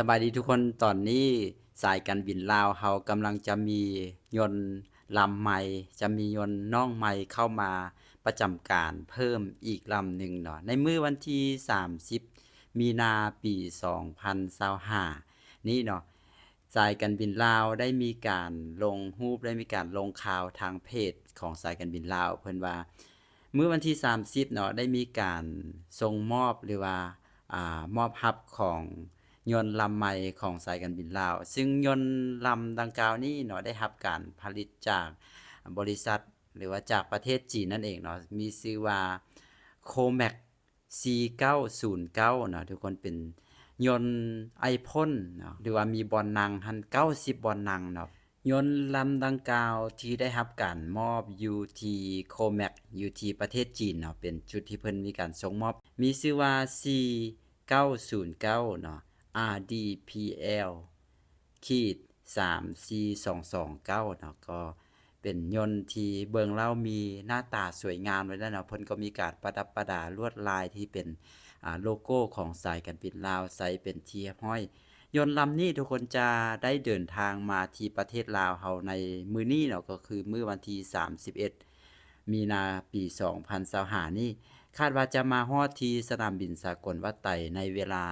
ສະບາຍດີທຸກຄົນ, ຕອນນີ້ສາຍການບິນລາວເຮົາກຳລັງຈະມີຍົນລຳໃໝ່, ຈະມີຍົນນ້ອງໃໝ່ເຂົ້າມາປະຈຳການເພີ່ມອີກລຳໜຶ່ງເນາະ. ໃນມື້ວັນທີສາມສິບ ມີນາ ປີສອງພັນຊາວຫ້ານີ້ເນາະ, ສາຍການບິນລາວໄດ້ມີການລົງຮູບ, ໄດ້ມີການລົງຂ່າວທາງເພຈຂອງສາຍການບິນລາວ, ເພິ່ນວ່າ ມື້ວັນທີສາມສິບເນາະ ໄດ້ມີການສົ່ງມອບ ຫຼືວ່າ ອາ ມອບຮັບຂອງຍົນລຳໃໝ່ຂອງສາຍການບິນລາວ, ຊຶ່ງຍົນລຳດັ່ງກ່າວນີ້ເນາະ ໄດ້ຮັບການຜະລິດຈາກບໍລິສັດ ຫຼືວ່າຈາກປະເທດຈີນນັ້ນເອງເນາະ, ມີຊື່ວ່າ Comac ສີ່ເກົ້າສູນເກົ້າເນາະ ທຸກຄົນ, ເປັນຍົນໄອພົນເນາະ ຫຼືວ່າມີບ່ອນນັ່ງຫັ້ນ ເກົ້າສິບບ່ອນນັ່ງເນາະ. ຍົນລຳດັ່ງກ່າວທີ່ໄດ້ຮັບການມອບຢູ່ທີ່ Comac ຢູ່ທີ່ປະເທດຈີນເນາະ, ເປັນຈຸດທີ່ເພິ່ນມີການສົ່ງມອບ ມີຊື່ວ່າ ສີ່ເກົ້າສູນເກົ້າເນາະ RDPL ຂີດສາມສີ່ສອງສອງເກົ້າເນາະ, ກໍເປັນຍົນທີ່ເບິ່ງແລ້ວມີໜ້າຕາສວຍງາມເລີຍນະເນາະ. ເພິ່ນກໍມີການປະດັບປະດາລວດລາຍທີ່ເປັນ ອາ ໂລໂກ້ຂອງສາຍການບິນລາວໃສ່ເປັນທີ່ຮຽບຮ້ອຍ. ຍົນລຳນີ້ທຸກຄົນຈະໄດ້ເດີນທາງມາທີ່ປະເທດລາວເຮົາໃນມື້ນີ້ເນາະ, ກໍຄືມື້ວັນທີສາມສິບເອັດ ມີນາ ປີສອງພັນຊາວຫ້ານີ້, ຄາດວ່າຈະມາຮອດທີ່ສະໜາມບິນສາກົນວັດໄຕໃນເວລາ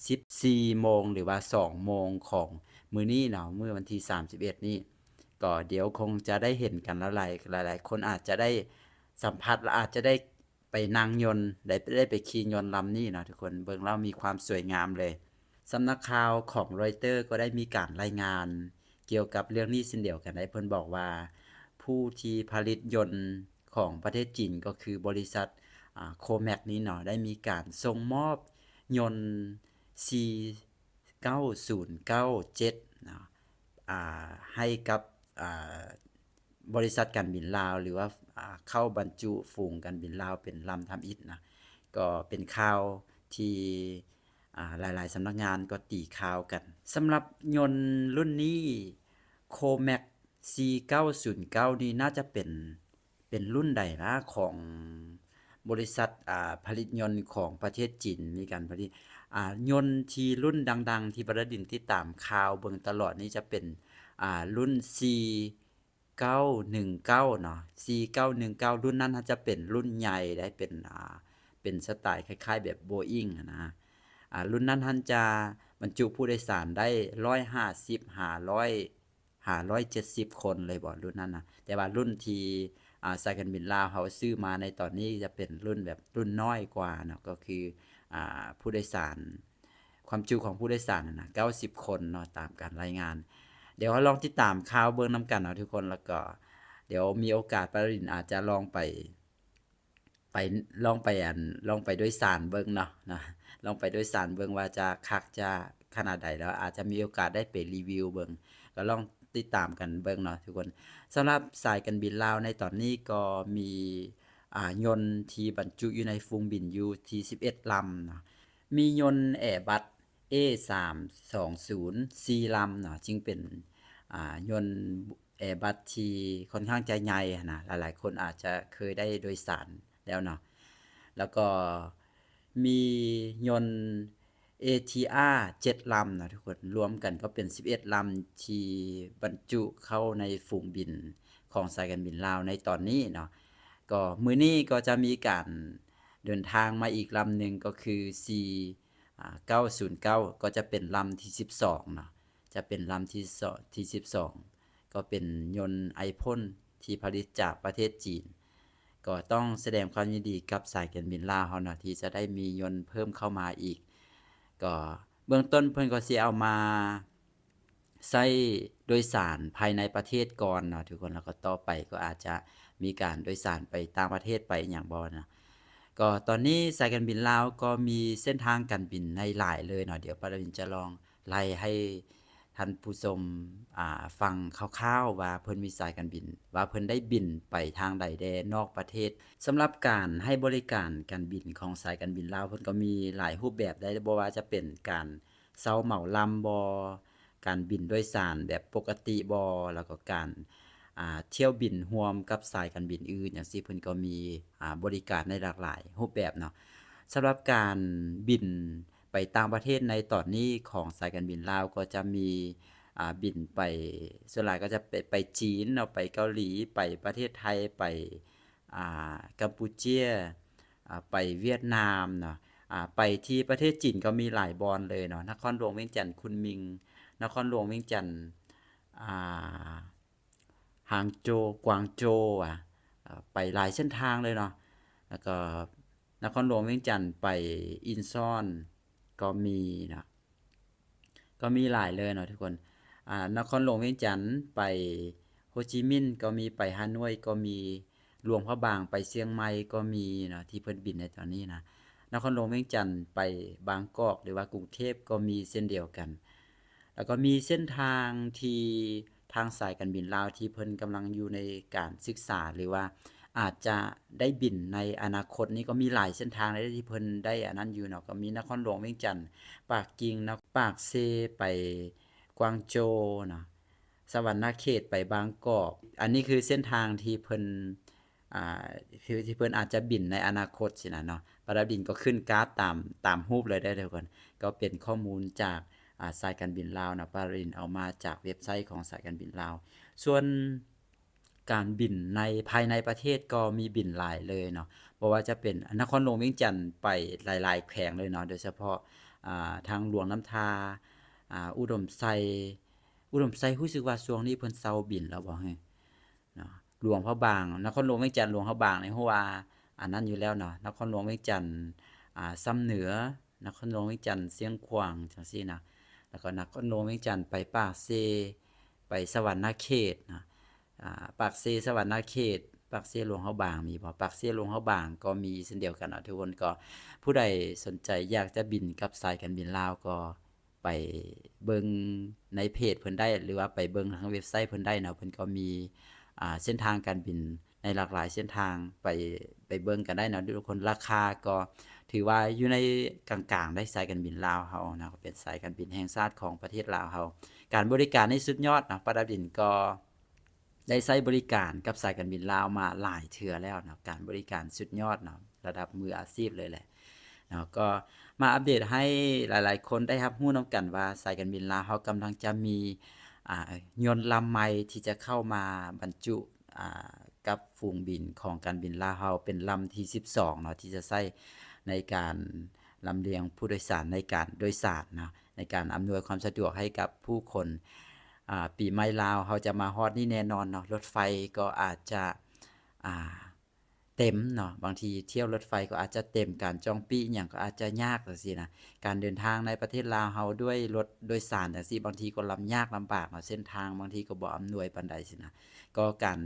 ສິບສີ່ໂມງ ຫຼືວ່າສອງໂມງຂອງມື້ນີ້ເນາະ, ມື້ວັນທີສາມສິບເອັດນີ້. ກໍດຽວຄົງຈະໄດ້ເຫັນກັນແລ້ວ, ຫຼາຍ ຫຼາຍໆຄົນອາດຈະໄດ້ສຳຜັດ ແລະ ອາດຈະໄດ້ໄປນັ່ງຍົນ ໄດ້ ໄດ້ໄປຂີ່ຍົນລຳນີ້ເນາະທຸກຄົນ, ເບິ່ງແລ້ວມີຄວາມສວຍງາມເລີຍ. ສຳນັກຂ່າວຂອງ Reuters ກໍໄດ້ມີການລາຍງານກ່ຽວກັບເລື່ອງນີ້ເຊັ່ນດຽວກັນໄດ໋. ເພິ່ນບອກວ່າ ຜູ້ທີ່ຜະລິດຍົນຂອງປະເທດຈີນ ກໍຄືບໍລິສັດ ອາ Comac ນີ້ເນາະ ໄດ້ມີການສົ່ງມອບຍົນ ສີ່ເກົ້າສູນເກົ້າເຈັດເນາະ ອາ ໃຫ້ກັບ ອາ ບໍລິສັດການບິນລາວ ຫຼືວ່າ ອາ ເຂົ້າບັນຈຸຝູງການບິນລາວເປັນລຳທຳອິດນະ, ກໍເປັນຂ່າວທີ່ ອາ ຫຼາຍໆສຳນັກງານກໍຕີຂ່າວກັນ. ສຳລັບຍົນລຸ້ນນີ້ Comac ສີ່ເກົ້າສູນເກົ້ານີ້ ໜ້າຈະເປັນ ເປັນລຸ້ນໃດນະ ຂອງບໍລິສັດ ອາ ຜະລິດຍົນຂອງປະເທດຈີນ ມີການຜະລິດ ອາ ຍົນທີ່ລຸ້ນດັງໆ ທີ່ບໍ່ໄດ້ດິນຕິດຕາມຂ່າວເບິ່ງຕະຫຼອດນີ້ ຈະເປັນ ອາ ລຸ້ນ ສີ່ເກົ້າໜຶ່ງເກົ້າເນາະ, ສີ່ເກົ້າໜຶ່ງເກົ້າ ລຸ້ນນັ້ນຈະເປັນລຸ້ນໃຫຍ່ໄດ໋ ເປັນ ອາ ເປັນສະໄຕຄ້າຍໆແບບ Boeing ຫັ້ນນະ. ອາ ລຸ້ນນັ້ນຫັ້ນຈະບັນຈຸຜູ້ໂດຍສານໄດ້ ຮ້ອຍຫ້າສິບ ຫາ ຮ້ອຍ ຫາ ຮ້ອຍເຈັດສິບຄົນເລີຍບໍ ລຸ້ນນັ້ນນະ. ແຕ່ວ່າລຸ້ນທີ່ ອາ ສາຍການບິນລາວເຮົາຊື້ມາໃນຕອນນີ້ຈະເປັນລຸ້ນແບບລຸ້ນນ້ອຍກວ່າເນາະ, ກໍຄື ອາ ຜູ້ໂດຍສານ ຄວາມຈຸຂອງຜູ້ໂດຍສານຫັ້ນນະ ເກົ້າສິບຄົນເນາະ ຕາມການລາຍງານ. ດຽວເຮົາລອງຕິດຕາມຂ່າວເບິ່ງນຳກັນເນາະທຸກຄົນ, ແລ້ວກໍດຽວມີໂອກາດປາລິນອາດຈະລອງໄປ ໄປ ລອງໄປ ອັນ ລອງໄປໂດຍສານເບິ່ງເນາະ ນະ ລອງໄປໂດຍສານເບິ່ງວ່າຈະຄັກຈະຂະໜາດໃດ, ແລ້ວອາດຈະມີໂອກາດໄດ້ໄປຣີວິວເບິ່ງ, ກໍລອງຕິດຕາມກັນເບິ່ງເນາະທຸກຄົນ. ສຳລັບສາຍການບິນລາວໃນຕອນນີ້ກໍມີ ອາ ຍົນທີ່ບັນຈຸຢູ່ໃນຝູງບິນຢູ່ທີ່ສິບເອັດລຳເນາະ, ມີຍົນ Airbus ເອ ສາມສອງສູນ ສີ່ລຳເນາະ, ຈຶ່ງເປັນ ອາ ຍົນ Airbus ທີ່ຂ້ອນຂ້າງຈະໃຫຍ່ຫັ້ນນະ, ຫຼາຍໆຄົນອາດຈະເຄີຍໄດ້ໂດຍສານແລ້ວເນາະ. ແລ້ວກໍມີຍົນ ATR ເຈັດລຳເນາະທຸກຄົນ, ລວມກັນກໍເປັນສິບເອັດລຳທີ່ບັນຈຸເຂົ້າໃນຝູງບິນຂອງສາຍການບິນລາວໃນຕອນນີ້ເນາະ. ກໍມື້ນີ້ກໍຈະມີການເດີນທາງມາອີກລຳໜຶ່ງ ກໍຄື ສີ່ ອາ ເກົ້າສູນເກົ້າ ກໍຈະເປັນລຳທີສິບສອງເນາະ, ຈະເປັນລຳທີສອງ ທີສິບສອງ ກໍເປັນຍົນໄອພົນທີ່ຜະລິດຈາກປະເທດຈີນ. ກໍຕ້ອງສະແດງຄວາມຍິນດີກັບສາຍການບິນລາວເຮົາເນາະ ທີ່ຈະໄດ້ມີຍົນເພີ່ມເຂົ້າມາອີກ. ກໍເບື້ອງຕົ້ນເພິ່ນກໍຊິເອົາມາ ໃຊ້ໂດຍສານພາຍໃນປະເທດກ່ອນເນາະທຸກຄົນ, ແລ້ວກໍຕໍ່ໄປກໍອາດຈະມີການໂດຍສານໄປຕ່າງປະເທດໄປຫຍັງບໍ່ເນາະ. ກໍຕອນນີ້ສາຍການບິນລາວກໍມີເສັ້ນທາງການບິນໃຫ້ຫຼາຍເລີຍເນາະ, ດຽວປາດາວິນຈະລອງໄລ່ໃຫ້ທ່ານຜູ້ຊົມ ອາ ຟັງຄ່າວໆວ່າເພິ່ນມີສາຍການບິນ ວ່າເພິ່ນໄດ້ບິນໄປທາງໃດແດ່ນອກປະເທດ. ສຳລັບການໃຫ້ບໍລິການການບິນຂອງສາຍການບິນລາວ ເພິ່ນກໍມີຫຼາຍຮູບແບບໄດ໋, ບໍ່ວ່າຈະເປັນການ ເຊົ່າເໝົາລຳບໍ, ການບິນໂດຍສານແບບປົກກະຕິບໍ, ແລ້ວກໍການ ອ່າ ຖ້ຽວບິນຮ່ວມກັບສາຍການບິນອື່ນ ຈັ່ງຊີ້ ເພິ່ນກໍມີ ອ່າ ບໍລິການໃນຫຼາກຫຼາຍຮູບແບບເນາະ. ສຳລັບການບິນ ໄປຕ່າງປະເທດໃນຕອນນີ້ຂອງສາຍການບິນລາວ ກໍຈະມີ ອ່າ ບິນໄປ ສ່ວນຫຼາຍກໍຈະໄປ ໄປຈີນເນາະ ໄປເກົາຫຼີ ໄປປະເທດໄທ ໄປ ອ່າ ກຳປູເຈຍ ອ່າ ໄປຫວຽດນາມເນາະ ອ່າ ໄປທີ່ປະເທດຈີນກໍມີຫຼາຍບ່ອນເລີຍເນາະ ນະຄອນຫຼວງວຽງຈັນ ຄຸນມິງ ນະຄອນຫຼວງວຽງຈັນ ອ່າ ຮາງໂຈ ກວາງໂຈ ອາ ໄປຫຼາຍເສັ້ນທາງເລີຍເນາະ ແລ້ວກໍນະຄອນຫຼວງວຽງຈັນໄປອິນຊອນກໍມີເນາະ ກໍມີຫຼາຍເລີຍເນາະທຸກຄົນ ອາ ນະຄອນຫຼວງວຽງຈັນໄປໂຮຈິມິນກໍມີ ໄປຮ່າໂນ້ຍກໍມີ ຫຼວງພະບາງໄປຊຽງໃໝ່ກໍມີເນາະ ທີ່ເພິ່ນບິນໃນຕອນນີ້ນະ ນະຄອນຫຼວງວຽງຈັນໄປບາງກອກ ຫຼືວ່າກຸງເທບກໍມີເຊັ່ນດຽວກັນ ແລ້ວກໍມີເສັ້ນທາງທີ່ທາງສາຍການບິນລາວທີ່ເພິ່ນກຳລັງຢູ່ໃນການສຶກສາ ຫຼືວ່າອາດຈະໄດ້ບິນໃນອະນາຄົດນີ້ ກໍມີຫຼາຍເສັ້ນທາງເລີຍທີ່ເພິ່ນໄດ້ອັນນັ້ນຢູ່ເນາະ ກໍມີນະຄອນຫຼວງວຽງຈັນ ປາກກິ່ງເນາະ ປາກເຊໄປກວາງໂຈເນາະ ສະຫວັນນະເຂດໄປບາງກອກ ອັນນີ້ຄືເສັ້ນທາງທີ່ເພິ່ນ ອ່າ ທີ່ ທີ່ເພິ່ນອາດຈະບິນໃນອະນາຄົດຊີ້ນະເນາະ ປາດາວດິນກໍຂຶ້ນກາດຕາມ ຕາມຮູບເລີຍເດີທຸກຄົນ ກໍເປັນຂໍ້ມູນຈາກ ອ່າ ສາຍການບິນລາວເນາະ ປາດາວດິນເອົາມາຈາກເວັບໄຊຂອງສາຍການບິນລາວ ສ່ວນການບິນໃນ ພາຍໃນປະເທດກໍມີບິນຫຼາຍເລີຍເນາະ ບໍ່ວ່າຈະເປັນນະຄອນຫຼວງວຽງຈັນໄປຫຼາຍໆແຂວງເລີຍເນາະ ໂດຍສະເພາະ ອ່າ ທາງຫຼວງນ້ຳທາ ອ່າ ອຸດົມໄຊ ອຸດົມໄຊ ຮູ້ສຶກວ່າຊ່ວງນີ້ເພິ່ນເຊົາບິນແລ້ວບໍ່ເຮີ ເນາະ ຫຼວງພະບາງ ນະຄອນຫຼວງວຽງຈັນ ຫຼວງພະບາງນີ້ຮູ້ວ່າອັນນັ້ນຢູ່ແລ້ວເນາະ ນະຄອນຫຼວງວຽງຈັນ ອ່າ ຊຳເໜືອ ນະຄອນຫຼວງວຽງຈັນ ຊຽງຂວາງ ຈັ່ງຊີ້ນະ ແລ້ວກໍນະຄອນຫຼວງວຽງຈັນໄປປາກເຊ ໄປສະຫວັນນະເຂດເນາະ ອ່າ ປາກເຊ ສະຫວັນນະເຂດ ປາກເຊ ຫຼວງພະບາງມີບໍ່? ປາກເຊ ຫຼວງພະບາງກໍມີເຊັ່ນດຽວກັນເນາະ ທຸກຄົນ ກໍຜູ້ໃດສົນໃຈຢາກຈະບິນກັບສາຍການບິນລາວກໍ ໄປເບິ່ງໃນເພຈເພິ່ນໄດ້ ຫຼືວ່າໄປເບິ່ງທາງເວັບໄຊເພິ່ນໄດ້ເນາະ ເພິ່ນກໍມີ ອ່າ ເສັ້ນທາງການບິນໃນຫຼາກຫຼາຍເສັ້ນທາງ ໄປ ໄປເບິ່ງກັນໄດ້ເນາະທຸກຄົນ ລາຄາກໍຖືວ່າຢູ່ໃນກາງໆໄດ້ ສາຍການບິນລາວເຮົາເນາະ ກໍເປັນສາຍການບິນແຫ່ງຊາດຂອງປະເທດລາວເຮົາ ການບໍລິການນີ້ສຸດຍອດເນາະ ປາດາວດິນກໍ ໄດ້ໃຊ້ບໍລິການກັບສາຍການບິນລາວມາຫຼາຍເທື່ອແລ້ວເນາະ ການບໍລິການສຸດຍອດເນາະ ລະດັບມືອາຊີບເລີຍແຫຼະເນາະ ກໍມາອັບເດດໃຫ້ຫຼາຍໆຄົນໄດ້ຮັບຮູ້ນຳກັນວ່າ ສາຍການບິນລາວເຮົາກຳລັງຈະມີ ອ່າ ຍົນລຳໃໝ່ທີ່ຈະເຂົ້າມາບັນຈຸ ອ່າ ກັບຝູງບິນຂອງການບິນລາວເຮົາ ເປັນລຳທີສິບສອງເນາະ ທີ່ຈະໃຊ້ໃນການລຳລຽງຜູ້ໂດຍສານ ໃນການໂດຍສານເນາະ ໃນການອຳນວຍຄວາມສະດວກໃຫ້ກັບຜູ້ຄົນ ອ່າ ປີໃໝ່ລາວເຮົາຈະມາຮອດນີ້ແນ່ນອນເນາະ ລົດໄຟກໍອາດຈະ ອ່າ ເຕັມເນາະ ບາງທີຖ້ຽວລົດໄຟກໍອາດຈະເຕັມ ການຈອງປີ້ອີ່ຫຍັງກໍອາດຈະຍາກຈັ່ງຊີ້ນະ ການເດີນທາງໃນປະເທດລາວເຮົາດ້ວຍລົດໂດຍສານຈັ່ງຊີ້ ບາງທີກໍລຳຍາກລຳບາກເນາະ ເສັ້ນທາງບາງທີກໍບໍ່ອຳນວຍປານໃດຊີ້ນະ ກໍການ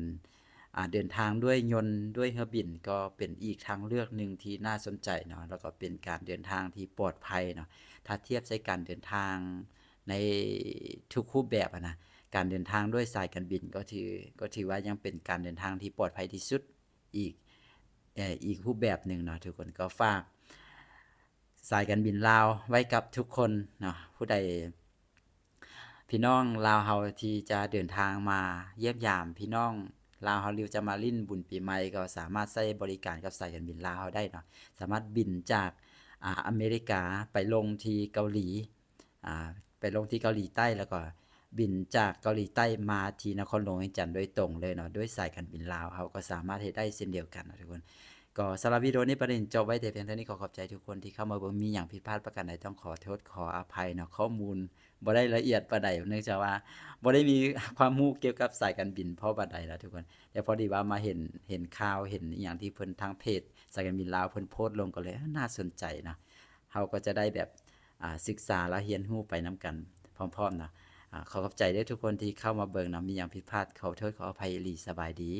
ອ່າ ເດີນທາງດ້ວຍຍົນດ້ວຍເຮືອບິນກໍເປັນອີກທາງເລືອກໜຶ່ງທີ່ໜ້າສົນໃຈເນາະ ແລ້ວກໍເປັນການເດີນທາງທີ່ປອດໄພເນາະ ຖ້າທຽບໃສ່ການເດີນທາງໃນທຸກຮູບແບບຫັ້ນນະ ການເດີນທາງດ້ວຍສາຍການບິນກໍຖື ກໍຖືວ່າຍັງເປັນການເດີນທາງທີ່ປອດໄພທີ່ສຸດ ອີກ ເອີ ອີກຮູບແບບໜຶ່ງເນາະ ທຸກຄົນ ກໍຝາກສາຍການບິນລາວໄວ້ກັບທຸກຄົນເນາະ ຜູ້ໃດ ພີ່ນ້ອງລາວເຮົາທີ່ຈະເດີນທາງມາຢ້ຽມຢາມ ພີ່ນ້ອງລາວເຮົາ ຫຼືຈະມາຫຼິ້ນບຸນປີໃໝ່ ກໍສາມາດໃຊ້ບໍລິການກັບສາຍການບິນລາວເຮົາໄດ້ເນາະ ສາມາດບິນຈາກ ອາ ອາເມລິກາໄປລົງທີ່ເກົາຫຼີ ອາ ໄປລົງທີ່ເກົາຫຼີໃຕ້ ແລ້ວກໍບິນຈາກເກົາຫຼີໃຕ້ມາທີ່ນະຄອນຫຼວງວຽງຈັນໂດຍຕົງເລີຍເນາະ ດ້ວຍສາຍການບິນລາວ ເຮົາກໍສາມາດເຮັດໄດ້ເຊັ່ນດຽວກັນເນາະທຸກຄົນ. ກໍສຳລັບວິດີໂອນີ້ ປາດາວດິນຈົບໄວ້ແຕ່ພຽງເທົ່ານີ້ ຂໍຂອບໃຈທຸກຄົນທີ່ເຂົ້າມາເບິ່ງ ມີຫຍັງຜິດພາດປະການໃດຕ້ອງຂໍໂທດຂໍອະໄພເນາະ ຂໍ້ມູນບໍ່ໄດ້ລະອຽດປານໃດ ເນື່ອງຈາກວ່າບໍ່ໄດ້ມີຄວາມຮູ້ກ່ຽວກັບສາຍການບິນພໍປານໃດລະທຸກຄົນ ແຕ່ພໍດີວ່າມາເຫັນ ເຫັນຂ່າວ ເຫັນອີ່ຫຍັງທີ່ເພິ່ນ ທາງເພຈສາຍການບິນລາວເພິ່ນໂພສລົງ ກໍເລີຍ ເອີ ໜ້າສົນໃຈເນາະ ເຮົາກໍຈະໄດ້ແບບ ອາ ສຶກສາ ແລະ ຮຽນຮູ້ໄປນຳກັນພ້ອມໆເນາະ. ອາ ຂໍຂອບໃຈເດີທຸກຄົນທີ່ເຂົ້າມາເບິ່ງເນາະ ມີຫຍັງຜິດພາດ ຂໍໂທດຂໍອະໄພອີ່ຫຼີ. ສະບາຍດີ.